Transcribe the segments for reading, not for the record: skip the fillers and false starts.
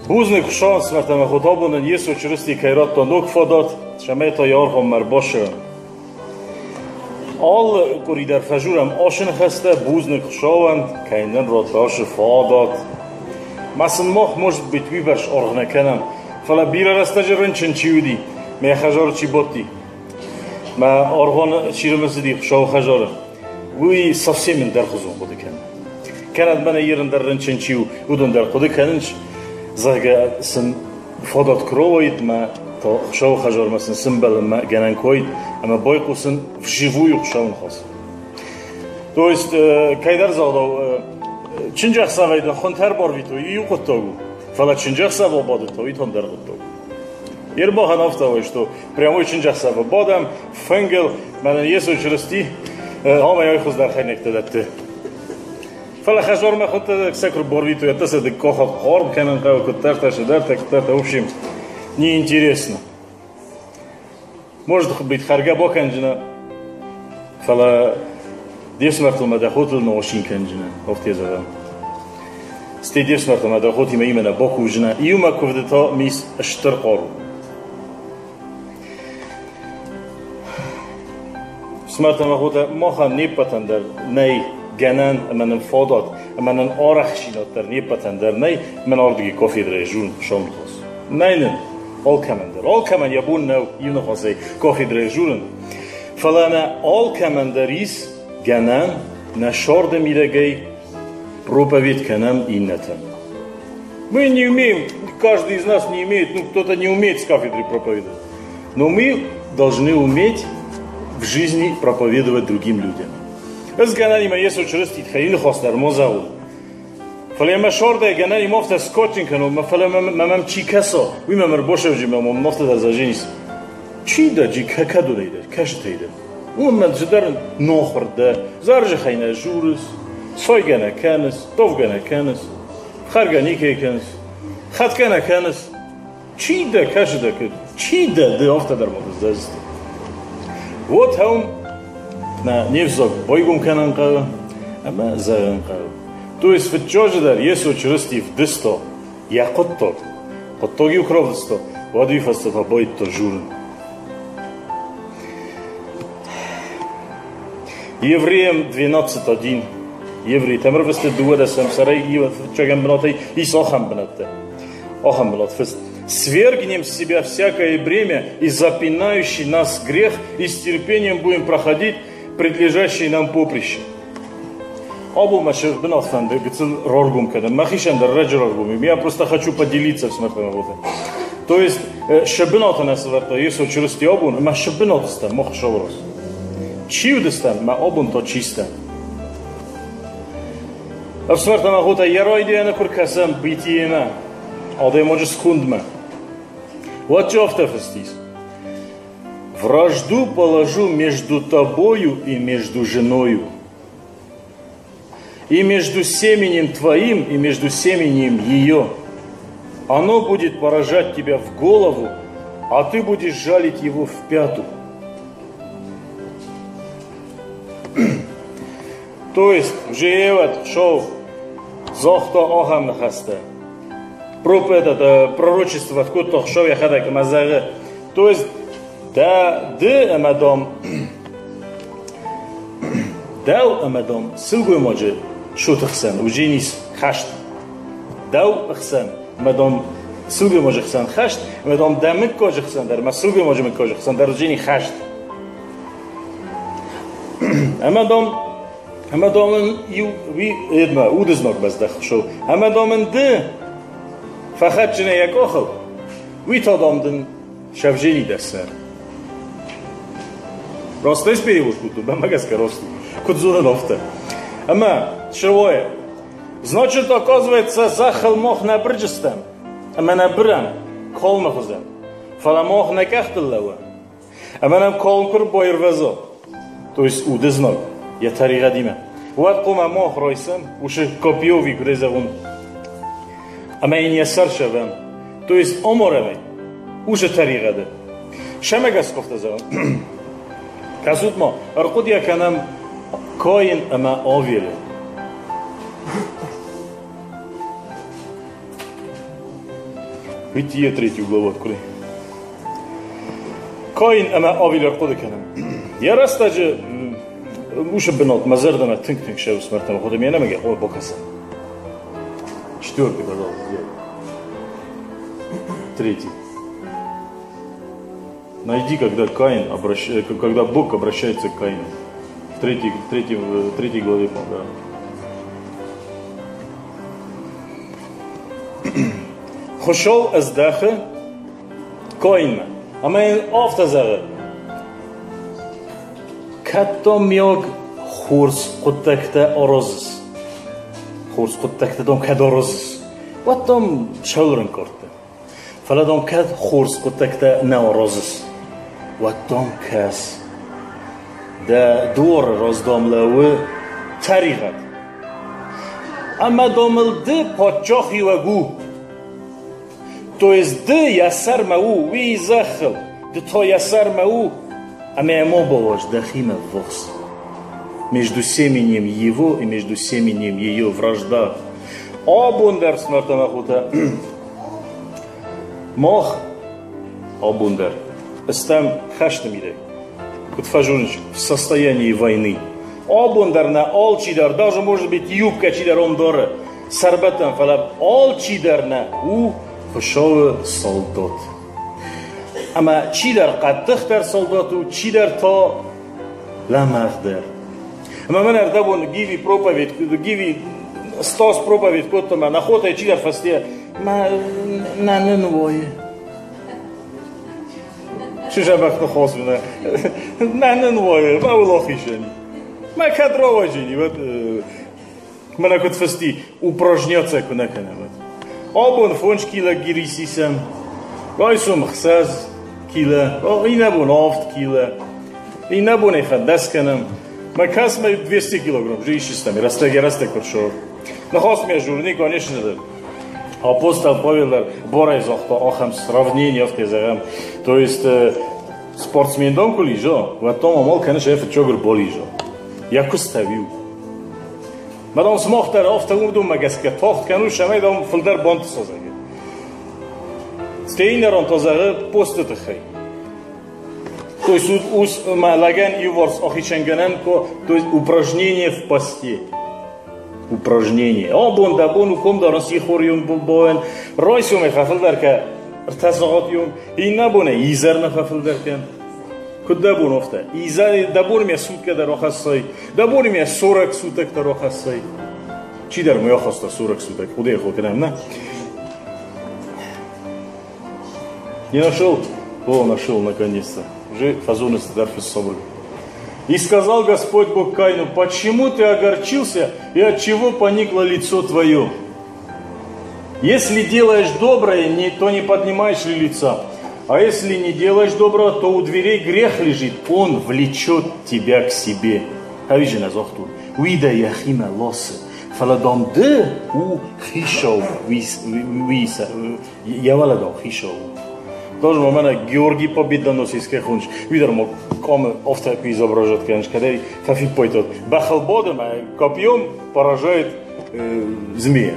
Бузныг Хуыцауӕн смӕрт ӕмӕ Хуыцаубонӕн Йесо Чырысти кӕй радта ног фадат, цӕмӕй та йӕ аргъуанмӕ ӕрбассӕуӕм. Алы къуыри дӕр фӕзурӕм ацы ныхӕстӕ бузныг Хуыцауӕн, кӕй нын радта ацы фадат. Ма сын мах, может быть, уыйбӕрц аргъ нӕ кӕнӕм, фӕлӕ бирӕ рӕстӕджы рынчын чи уыди, мӕ хӕдзары чи бадти, мӕ аргъуаны чи рымысыди Хуыцауы хӕдзары, уый совсем ӕндӕрхуызон хъуыды кӕны. Кӕнӕд мӕнӕ ерын дӕр рынчын чи у, уыдон дӕр хъуыды кӕнынц, зӕгъгӕ сын фадат куы рауайид мӕ та Хуыцауы хӕдзармӕ сын сымбӕлынмӕ гӕнӕн куы уаид ӕмӕ байхъусын вживую Хуыцауы ныхас. То есть кӕйдӕр загъдау, чынджӕхсӕвӕй дын хуынтӕ ӕрбарвитой, иу хъуыддаг у, фӕлӕ чынджӕхсӕв абадыдта, уый та ӕндӕр хъуыддаг у. Ербахӕн афтӕ что прямой чынджӕхсӕвы бадӕм, фынгыл, мӕнӕн Йесо Чырысти амӕй хуыздӕр хӕринӕгтӕ дӕтты. Фӕлӕ хӕдзармӕ хуыдта сӕ куы рбарвитой, ӕддӕ сӕ дыккахат хъарм кӕнын хъӕуы, куыддӕртӕ, цыдӕртӕ, куыддӕртӕ, в общем, неинтересно. Может быть, хӕргӕ бакӕнджынӕ, фӕлӕ де фсымӕртыл мӕ дӕ хотыл носин кӕнджынӕ, афтӕ зӕгъӕм. Стӕй де фсымӕртыл мӕ дӕ хотимӕ имӕ нӕ бакувджынӕ, иумӕ куывды та мис стыр хъару. Фсымӕртӕ мӕ хотӕ, махӕн не ппӕтӕн дӕр нӕй гӕнӕн ӕмӕ нын фадат, ӕмӕ нын арӕхстдзинад дӕр не ппӕтӕн дӕр нӕй, мӕн ардыги кафедрӕйы зурын сомныхас. Нӕй нын алкӕмӕн дӕр. Алкӕмӕн йӕ бон нӕу иу ныхасӕй кафедрӕйы журын. Фӕлӕ нӕ алкӕмӕн дӕр ис гӕнӕн нӕ сӕрды мидӕгӕй проповедь кӕнӕм иннӕтӕн. Мы не умеем, каждый из нас не имеет, ну кто-то не умеет с кафедры проповедовать. Но мы должны уметь в жизни проповедовать другим людям. Ӕз гӕнӕнимӕ Йесо Чырысти тыххӕй ныхас дӕр мо зӕгъон. Фӕлӕ мӕ сордӕй гӕнӕн им афтӕ скотчин кӕнон, мӕ фӕлӕ мӕм чи кӕса, уый мӕм ӕрбасӕвджи мӕ мӕм афтӕ дӕр зӕгъинц. Чи дӕ, чи кӕдонӕй дӕ, кӕсытӕй дӕ? Уым мӕ цыдӕр нохуыр дӕ, заржыхӕй нӕ журыс, сойгӕ нӕ кӕныс, товгӕ нӕ кӕныс, хӕргӕ никӕй кӕныс, хӕтгӕ нӕ кӕныс. Чи дӕ, кӕсы дӕ, чи дӕ, ды афтӕ дӕр ма дыздӕзты. Вот хӕум нӕ не взаг байгом кӕнын хъӕуы ӕмӕ зӕгъын хъӕуы. То есть фыццаджы дӕр Йесо Чырысти вдыста йӕ хъуыддаг. Хъуыддаг-иу куы равдыста, уӕд уый фӕстӕ та байдыдта журын. Евреям 12.1 Еврейтӕм ӕрвысты дыууӕдӕсӕм сӕрӕй фыццагӕн бынатӕй ис ахӕм бынӕттӕ. Ахӕм бынат фыст. «Свергнем с себя всякое бремя и запинающий нас грех, и с терпением будем проходить предлежащее нам поприще». Абон мӕ бынат фӕнды гыццыл раргом кӕнын. Мӕхицӕн дӕр раджы раргом. Я просто хочу поделиться с работой. То есть сӕ бынаты нӕ сӕвӕрдта Йесо Чырысти абон, ӕмӕ сӕ бынаты стӕм мах сӕвӕрӕм. Чи уыдыстӕм, мӕ абон та чи стӕм? Ӕфсымӕртӕ мӕ хотӕ, йӕ райдианы куы ркӕсӕм Бытиемӕ, адӕймаджы скондмӕ, уӕд чи афтӕ фыст ис? Вражду положу между тобою и между женою, и между семенем твоим, и между семенем ее. Оно будет поражать тебя в голову, а ты будешь жалить его в пяту. То есть уже шел загъта ахӕм ныхӕстӕ. Этот, пророчество кодта Хуыцау йӕхӕдӕг ӕмӕ зӕгъы, то есть дӕ ды ӕмӕ дам дӕу ӕмӕ дам сылгоймаджы цоты хсӕн уыдзӕнис хӕст. Дӕу хсӕн ӕмӕ дам сылгоймаджы хсӕн хӕст, ӕмӕ дам дӕ мыггаджы хсӕн дӕр ӕмӕ сылгоймаджы мыггаджы хсӕн дӕр уыдзӕни хӕст. Ӕмӕ дам ӕмӕ дам ын иу уый едмӕ удызнаг баздӕхсыл. Ӕмӕ дам ын ды фӕхӕцджынӕ йӕ къухыл, уый та дам дын сӕвзени дӕ сӕр. Раст ӕз перевод кодтон, мӕнмӕ гӕсгӕ раст у. Куыд зонын афтӕ. Ӕмӕ сӕуайы. Значит, оказывается, зӕххыл мах нӕ бырджыстӕм ӕмӕ нӕ бырӕм калмы хуызӕн. Фӕлӕ мах нӕ къӕхтыл лӕууӕм. Ӕмӕ нӕм калм куы рбаирвӕза, то есть уды знаг йӕ тӕригъӕдимӕ, уӕд хъуамӕ мах райсӕм уыцы копьеви куыдӕй зӕгъон, ӕмӕ йын йӕ сӕр сӕвӕм, то есть амарӕм ӕй уыцы тӕригъӕды. Сӕмӕ гӕсгӕ афтӕ зӕгъӕм. Кӕсут-ма, ӕрхъуыдыйӕ кӕнӕм. Каин ӕмӕ Авелы. Бытие третью главу открой. Каин ӕмӕ Авель ӕрхъуыды кӕнӕм. Йӕ рӕстӕджы усы бынат мӕ зӕрдӕмӕ тынг-тынг сӕвзмӕрдтӕм хъуыды ме нӕмӕгӕй хъуамӕ бакӕсӕм. Четвертый, пожалуйста, сделай. Третий. Найди, когда Каин обращ... когда Бог обращается к Каину. В третьей главе, да. Хуыцау ӕздӕхы Каинмӕ ӕмӕ йын афтӕ зӕгъы: Кӕд дӕм миййаг хорз хъуыддӕгтӕ аразыс, хорз хъуыддӕгтӕ дӕм кӕд аразыс, уӕд дӕм сӕвӕрын кодта. Фӕлӕ дӕм кӕд хорз хъуыддӕгтӕ нӕ аразыс, уӕд дӕм кӕс. Дӕ дуары раз дӕм лӕууы тӕригъӕд. Ӕмӕ дам ыл ды паддзахиуӕг у. То есть ды йӕ сӕрмӕ у, уый зӕххыл, ды та йӕ сӕрмӕ у, ӕмӕ йӕ ма бауадз дӕхимӕ ввахс. Между семенем его и между семенем ее вражда. Абон дӕр смӕртӕмӕ хотӕ мах абон дӕр стӕм хӕсты мидӕг. Куыд фӕзоныс, в состоянии войны. Абон дӕр нӕ алчидӕр, даже может быть юбка чидӕр ом дары сӕрбӕттӕн, фӕлӕ алчидӕр нӕ у Хуыцауы солдат. Ӕмӕ чидӕр хъӕддыхдӕр солдат у, чидӕр та лӕмӕгъдӕр. Ӕмӕ мӕн ӕрдӕбон Гиви проповедь, Гиви Стас проповедь кодта, мӕ нахотӕй чидӕр фӕсте, мӕ нӕ нын войы. Сызӕбӕх ныхосмӕ. Нӕ нын войы, мӕ улохисӕни. Мӕ кӕд рауаджини, уӕд мӕнӕ куыд фысти, упражняться куы нӕ кӕнӕм, уӕд. Абон 5 кило гири сисӕм, райсом 6 кило, иннӕбон 7 кило, иннӕбонӕй фӕддӕс кӕнӕм. Мӕ кӕсмӕ 200 килограмм же исистам, рӕстӕг-рӕстӕг куыд шор. Ныхасмӕ журни, конечно же, Апостол Павел дӕр барӕй загъта ахӕм сравнение, афтӕ зӕгъӕм. То есть спортсмен дам куы лиза, уӕд дам амал кӕныс йӕ фыццаг ӕрбализа. Йӕ куыст ӕвиу. Мӕ дам сымах дӕр афтӕ уыдонмӕ гӕсгӕ тагъд кӕнут, цӕмӕй дам фылдӕр бантыса зӕгъы. Стейнерон та зӕгъы посты тыххӕй. То есть ус мӕ лӕгӕн иуварс ахицӕнгӕнӕн, то есть упражнение в посте. Упражнение. Абон дӕ бон у комдарӕн сихорион боен, райсомӕй фӕфылдӕр кӕ ӕртӕ сахатион, иннӕ бонӕй изӕр нӕ фӕфылдӕр кӕн. Куыд дӕ бон афтӕ? Изӕр дӕ бонмӕ суткӕ дӕр ахӕссай, дӕ бонмӕ 40 суток дӕр ахӕссай. Чидӕр мӕ ахаста 40 суток, хъуыдыйы хо кӕнӕм, нӕ? Не нашел? О, нашел наконец-то. Уже фазоны дӕр фыссабыр. И сказал Господь Бог Каину, почему ты огорчился и от чего поникло лицо твое? Если делаешь доброе, то не поднимаешь ли лица? А если не делаешь доброго, то у дверей грех лежит, он влечет тебя к себе. Авижена зохтур. Уида яхима лосы. Фӕлӕ дам ды у хицау, йӕ дам хицау у. Тоже мӕнӕ Георгий Победоносец хоныс, уый дӕр ма къамы афтӕ куы изображать кӕныс, кӕдӕй фӕфиппайдтат. Бӕхыл бады ӕмӕ копьем поражает змея.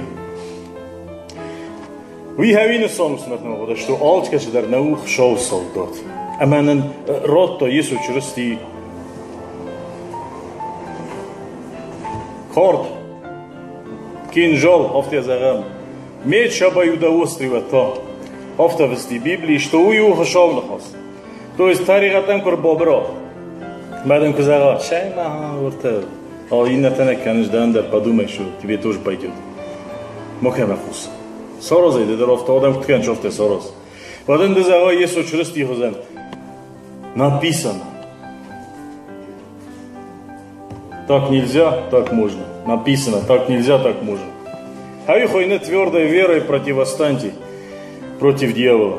Уый хӕуи нысан усмӕтмӕ что алкӕцы дӕр нӕ у Хуыцауы солдат. Ӕмӕ нын радта Йесо Чырысти кард, кинжал, афтӕ зӕгъӕм, меч обоюдоострый та. Афтӕ фысти Библийы, что уый у Хуыцауы ныхас. То есть тӕригъӕдӕн куы ӕрбабыра, мӕ дын куы зӕгъа, цӕй ма уӕртӕ, а иннӕтӕ нӕ кӕныс, дӕн дӕр подумай, что тебе тоже пойдет. Макӕмӕ хъус. Саразай ды дӕр афтӕ адӕм куыд кӕныс, афтӕ сараз. Уӕд ын ды зӕгъай Йесо Чырыстийы хуызӕн. Написано. Так нельзя, так можно. Написано, так нельзя, так можно. А их ойны твердой верой противостаньте против дьявола.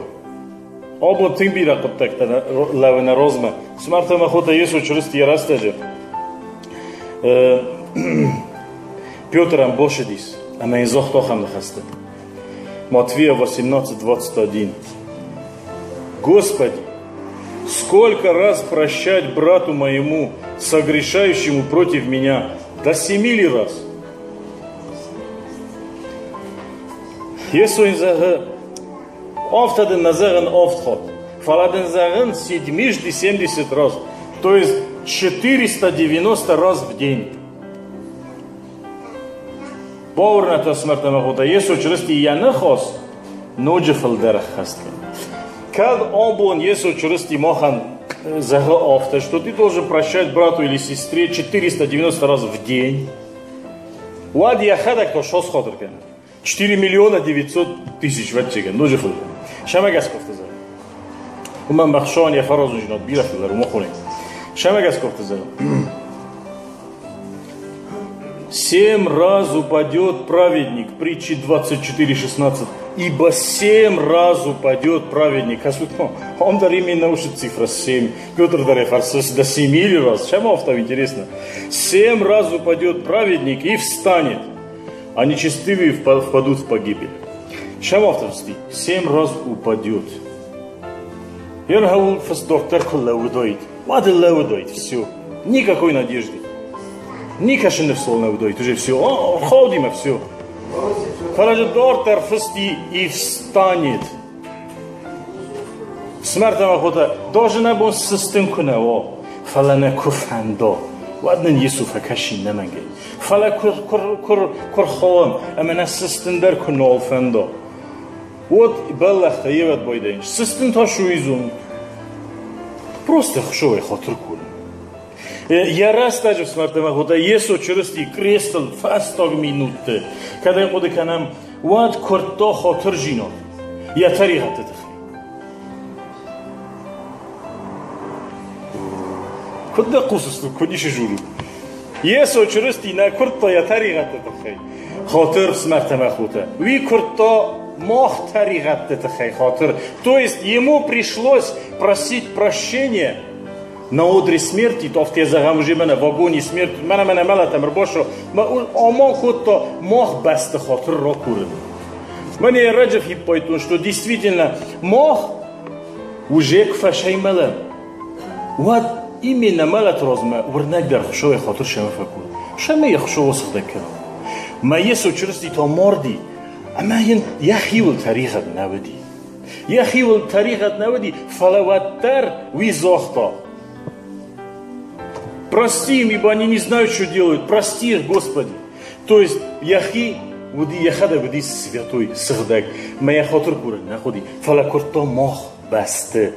Абон тынг бирӕ хъуыддӕгтӕ лӕууы нӕ размӕ. Смартӕ мӕ хотӕ Йесо Чырысти йӕ рӕстӕджы Петрӕн босыдис ӕмӕ йын загъта ахӕм ныхӕстӕ. Матфея 18:21. Господи, сколько раз прощать брату моему, согрешающему против меня? До семи ли раз? Йесо йын зӕгъы, афтӕ дын нӕ зӕгъын авд хатт, фӕлӕ дын зӕгъын седьмижды семьдесят раз, то есть 490 раз в день. Бауырнӕд ӕфсымӕртӕ ӕмӕ хотӕ, Йесо Чырысти йӕ ныхас ноджы фылдӕр ӕххӕст кӕны. Кӕд абон Йесо Чырысти махӕн зӕгъы афтӕ, что ты должен прощать брату или сестре 490 раз в день, уӕд йӕхӕдӕг та сасхатыр кӕны. 4 миллиона 900 тысяч вӕццӕгӕн, ноджы фылдӕр. Сӕмӕ гӕсгӕ афтӕ зӕгъы. Уымӕн мӕхсӕн йӕ фӕразондзинад бирӕ фылдӕр, уымӕ хонӕг. Сӕмӕ гӕсгӕ афтӕ зӕгъы. Семь раз упадет праведник, притчи 24:16, ибо семь раз упадет праведник. Он дӕр именно уж цифра 7. Петр дӕр фарсыс до семи раз. Чем автор интересно? Семь раз упадет праведник и встанет, а нечестивые впадут в погибель. Чем автор Семь раз упадет. Ерхаул фасдоктор куллаудоид. Вадыллаудоид. Все. Никакой надежды. Никашин в солнце уже все. Ходим, все. Фӕлӕ дарддӕр фысти и встанет. Смерть охота даже нӕ бон сыстын куы нӕ уа, фӕлӕ нӕ куы фӕнда, уӕд нын Йесо фӕкӕсин нӕмӕнгӕй. Фӕлӕ куы рхауӕм ӕмӕ нӕ сыстын дӕр куы нал фӕнда, уӕд бӕллӕхтӕ евӕд байдайынц. Сыстын та суизон. Просто Хуыцауӕй хатыр курын. Йӕ рӕстӕджы фсымӕртӕ хуыдта Йесо Чырысти крестыл фӕстаг минутты. Кӕд ӕй хъуыды кӕнӕм, уӕд куырдта хатырзинад йӕ тӕригъӕдты тыххӕй. Куыд дӕ хъусыс, куыд ис журу? Йесо Чырысти нӕ куырдта йӕ тӕригъӕдты тыххӕй. Хатыр фсымӕртӕ мӕ хотӕ. Уый куырдта мах тӕригъӕдты тыххӕй хатыр. То есть ему пришлось просить прощения на одре смерти, то афтӕ зӕгъӕм, уже мӕнӕ вагони смерть, мӕнӕ мӕнӕ мӕлӕтӕм ӕрбашо, амал кодта мах бӕсты хатыр ракурын. Мӕнӕ раджы фиппайдтон, что действительно мах уже куы фӕсӕймӕлӕм, уӕд именно мӕлӕт размӕ уырнӕг дӕр Хуыцауӕй хатыр сӕмӕ фӕкуры. Сӕмӕ йӕ Хуыцауы сыгъдӕг кӕны. Мӕ Йесо Чырысти та марди, ӕмӕ йын йӕхиуыл тӕригъӕд нӕ уыди. Йӕхиуыл тӕригъӕд нӕ уыди, фӕлӕ уӕддӕр уый загъта: Прости им, ибо они не знают, что делают. Прости их, Господи. То есть йӕхи уыди, йӕхӕдӕг уыди святой, сыгъдӕг. Мӕ йӕ хатыр курын нӕ хъуыди, фӕлӕ куырдта мах бӕсты.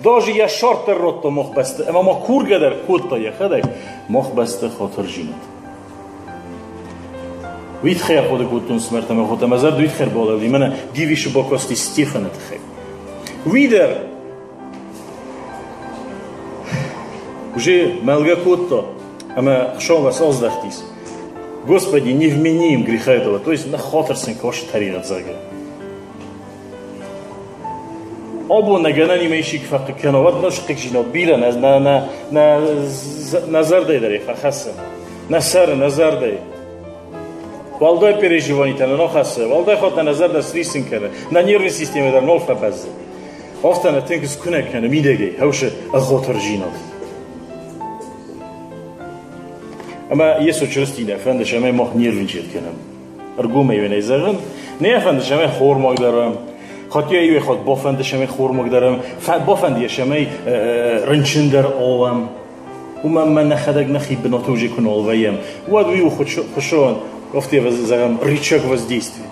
Даже йӕ сӕрт дӕр радта мах бӕсты, ӕмӕ ма кургӕ дӕр кодта йӕхӕдӕг мах бӕсты хатырзинад. Уый тыххӕй ахъуыды кодтон смӕрт ӕмӕ хотӕ, мӕ зӕрд уый тыххӕй ӕрбалӕууыди, мӕнӕ Гивисы бакасти Стефаны тыххӕй. Уый дӕр уже мӕлгӕ кодта ӕмӕ Хуыцаумӕ аздӕхтис. Господи, не вмени им греха этого, то есть ныххатыр сын кӕсы тӕригъӕд, зӕгъгӕ. Абон нӕ гӕнӕнимӕ исчи куы фӕхъыг кӕна, уӕд нӕ схъыгзинад бирӕ нӕ, нӕ, нӕ, нӕ, нӕ зӕрдӕйы дӕр фӕхӕссы. Нӕ сӕры, нӕ зӕрдӕйы. Уӕлдай переживанитӕ нӕ хӕссы, уӕлдай хатт нӕ нӕ зӕрдӕ сриссын кӕны, нӕ нервный системӕ дӕр нал фӕбӕззы. Афтӕ нӕ тынг скуынӕг кӕны мидӕгӕй, хӕусы ӕгъгъотырзинад. Ӕмӕ Йесо Чырысти нӕ фӕнды, цӕмӕй мах нервничать кӕнӕм. Ӕргомӕй уын ӕй зӕгъын, нӕ фӕнды, цӕмӕй хормаг дарӕм, хотя иуӕй хатт бафӕнды, цӕмӕй хормаг дарӕм, бафӕнды цӕмӕй рынчын дӕр олӕм. Уымӕн мӕ нӕхӕдӕг нӕхи бынаты уже куы нал вӕййӕм, уӕд уый у Хуыцауӕн, афтӕ зӕгъӕм, рычаг воздействия.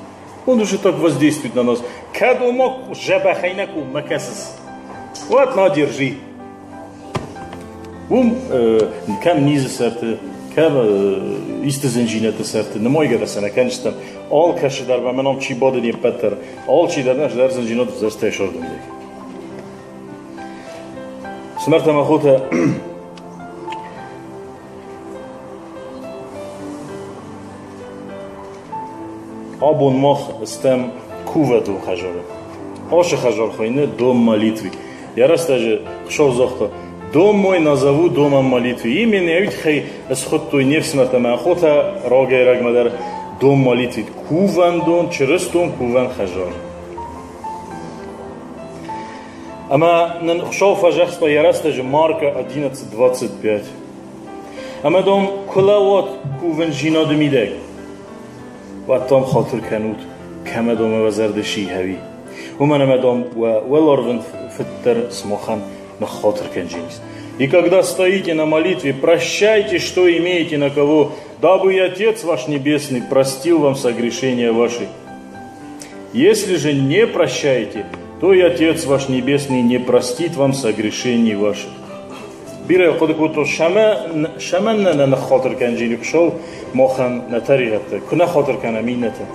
Он уже так воздействует на нас. Кӕд ома дзӕбӕхӕй нӕ коммӕ кӕсыс, уӕд на держи. Уым кӕм низы сӕрты, кӕм исты зынджинӕдты сӕрты нымайгӕ дӕр сӕ нӕ кӕнджытӕм. Алкӕсы дӕр мӕ ном чи бады не ппӕт дӕр, алчи дӕр нӕ дӕр зынджинад ӕвзӕрстӕй сӕрдындӕг. Смӕртӕ мӕ хотӕ, абон мах стӕм кувӕдон хӕдзары. Ацы хӕдзар хуыйны Дом молитвы. Йӕ рӕстӕджы Хуыцау загъта, Дом мой назову домом молитвы. Именно уый тыххӕй схуыдтой не фсымӕртӕ мӕ хотӕ рагӕй-рагмӕ дӕр Дом молитвы. Кувӕндон, чырыстон кувӕн хӕдзар. Ӕмӕ нын Хуыцау фӕзӕхста йӕ рӕстӕджы Марка 11:25. Ӕмӕ дам куы лӕууат кувын мидӕг, уӕд дам хатыр кӕнут, кӕмӕ дам уӕ зӕрдӕ сихӕуи. Уымӕн ӕмӕ дам уӕ уӕларвын фыддӕр сымахӕн ныххатыр кӕнджынис. И когда стоите на молитве, прощайте, что имеете на кого, дабы и Отец ваш Небесный простил вам согрешения ваши. Если же не прощаете, то и Отец ваш Небесный не простит вам согрешений ваших. Бирӕ хъуыды кодтой, шӕмӕн нӕ ныххатыр кӕнджини Хуыцау махӕн нӕ тӕригъӕдтӕ, куы нӕ хатыр кӕнӕм иннӕтӕ.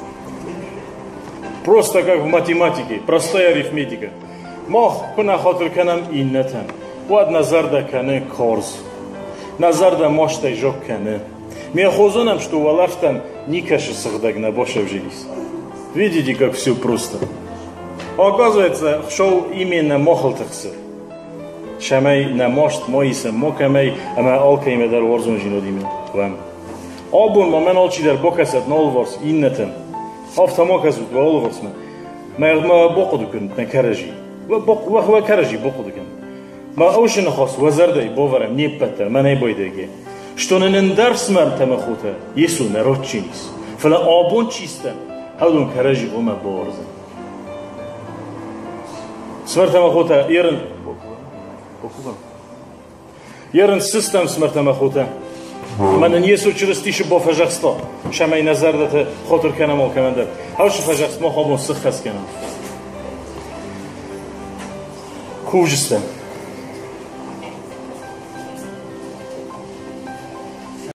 Просто как в математике, простая арифметика. Мах куы нӕ хатыр кӕнӕм иннӕтӕн, уӕд нӕ зӕрдӕ кӕны карз. Нӕ зӕрдӕ мастӕй зог кӕны. Ме хозонӕм, что уӕлӕрвтӕм никӕсы сыгъдӕг нӕ башӕвзилис. Видите, как все просто. Оказывается, Хуыцау именно махыл тыхсы. Цӕмӕй нӕ маст ма исӕм, макӕмӕй ӕмӕ алкӕимӕ дӕр уарзондзинадимӕ уӕм. Абон ма мӕн алчидӕр бакӕсӕд нӕ алыварс иннӕтӕм. Афтӕ ма кӕсут уӕ алыварсмӕ. Мӕ ма бахъуыды кӕнут нӕ кӕрӕдзи. Уӕ кӕрӕдзи бахъуыды кӕнут. Ма ӕвсы ныхас уӕ зӕрдӕйы бавӕрӕм не ппӕт дӕр, мӕнӕй байдайгӕ. Что нын ӕндӕр фсымӕртӕ ӕмӕ хотӕ Йесо нӕ ротчинис. Фӕлӕ абон чи стӕм, уыдон кӕрӕдзи хъуамӕ бауарзӕм. Фсымӕртӕ ӕмӕ хотӕ, ерын Ерын сыстӕм, фсымӕртӕ ӕмӕ хотӕ. Ӕмӕ нын Йесо Чырысти шы бафӕзӕхста, цӕмӕй нӕ зӕрдӕты хатыр кӕнӕм алкӕмӕн дӕр. Хаусы фӕзӕхст мах абон сыххӕст кӕнӕм. Кувджыстӕм.